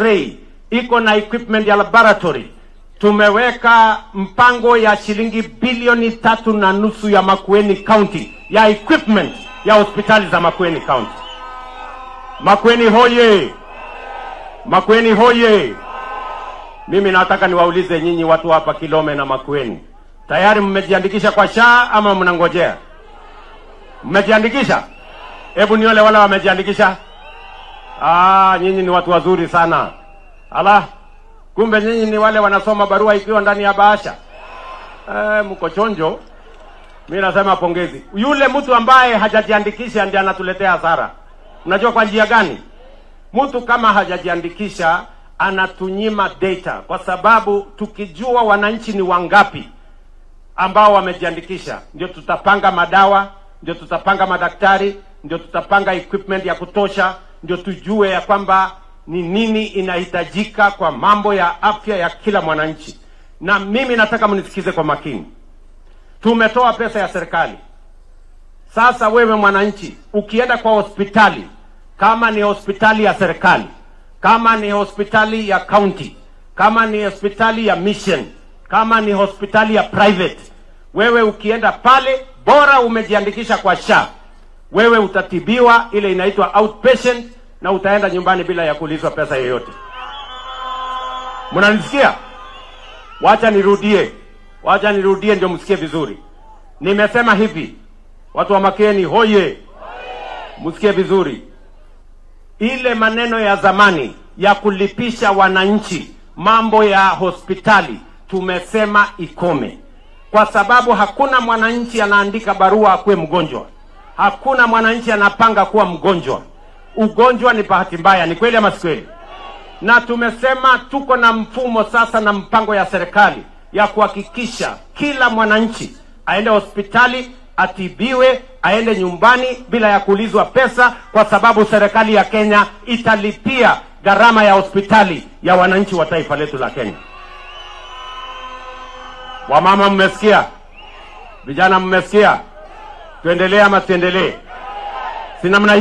x-ray, iko na equipment ya laboratory. Tumeweka mpango ya shilingi bilioni 3.5 ya Makueni County ya equipment ya hospitali za Makueni County. Makueni hoye! Makueni hoye! Mimi nataka niwaulize nyinyi watu hapa Kilome na Makueni, tayari mmejiandikisha kwa SHA ama mnangojea? Mmejiandikisha? Hebu niole wala wamejiandikisha. Ah, nyinyi ni watu wazuri sana. Ala, kumbe nyinyi ni wale wanasoma barua ikiwa ndani ya bahasha. Mko chonjo. Mimi nasema pongezi. Yule mtu ambaye hajajiandikisha ndiye anatuletea hasara. Unajua kwa njia gani? Mtu kama hajajiandikisha anatunyima data, kwa sababu tukijua wananchi ni wangapi ambao wamejiandikisha, ndio tutapanga madawa, ndio tutapanga madaktari, ndio tutapanga equipment ya kutosha, ndio tujue ya kwamba ni nini inahitajika kwa mambo ya afya ya kila mwananchi. Na mimi nataka mnisikize kwa makini. Tumetoa pesa ya serikali. Sasa wewe mwananchi, ukienda kwa hospitali, kama ni hospitali ya serikali, kama ni hospitali ya county, kama ni hospitali ya mission, kama ni hospitali ya private, wewe ukienda pale, bora umejiandikisha kwa SHA, wewe utatibiwa ile inaitwa outpatient, na utaenda nyumbani bila ya kuulizwa pesa yoyote. Mnanisikia? Wacha nirudie. Wacha nirudie ndio msikie vizuri. Nimesema hivi, watu wa Makueni hoye. Msikie vizuri. Ile maneno ya zamani ya kulipisha wananchi mambo ya hospitali tumesema ikome. Kwa sababu hakuna mwananchi anaandika barua akuwe mgonjwa. Hakuna mwananchi anapanga kuwa mgonjwa. Ugonjwa ni bahati mbaya, ni kweli ama si kweli? Na tumesema tuko na mfumo sasa na mpango ya serikali ya kuhakikisha kila mwananchi aende hospitali, atibiwe, aende nyumbani bila ya kuulizwa pesa, kwa sababu serikali ya Kenya italipia gharama ya hospitali ya wananchi wa taifa letu la Kenya. Wamama mmesikia? Vijana mmesikia? Tuendelee ama tuendelee? Si namna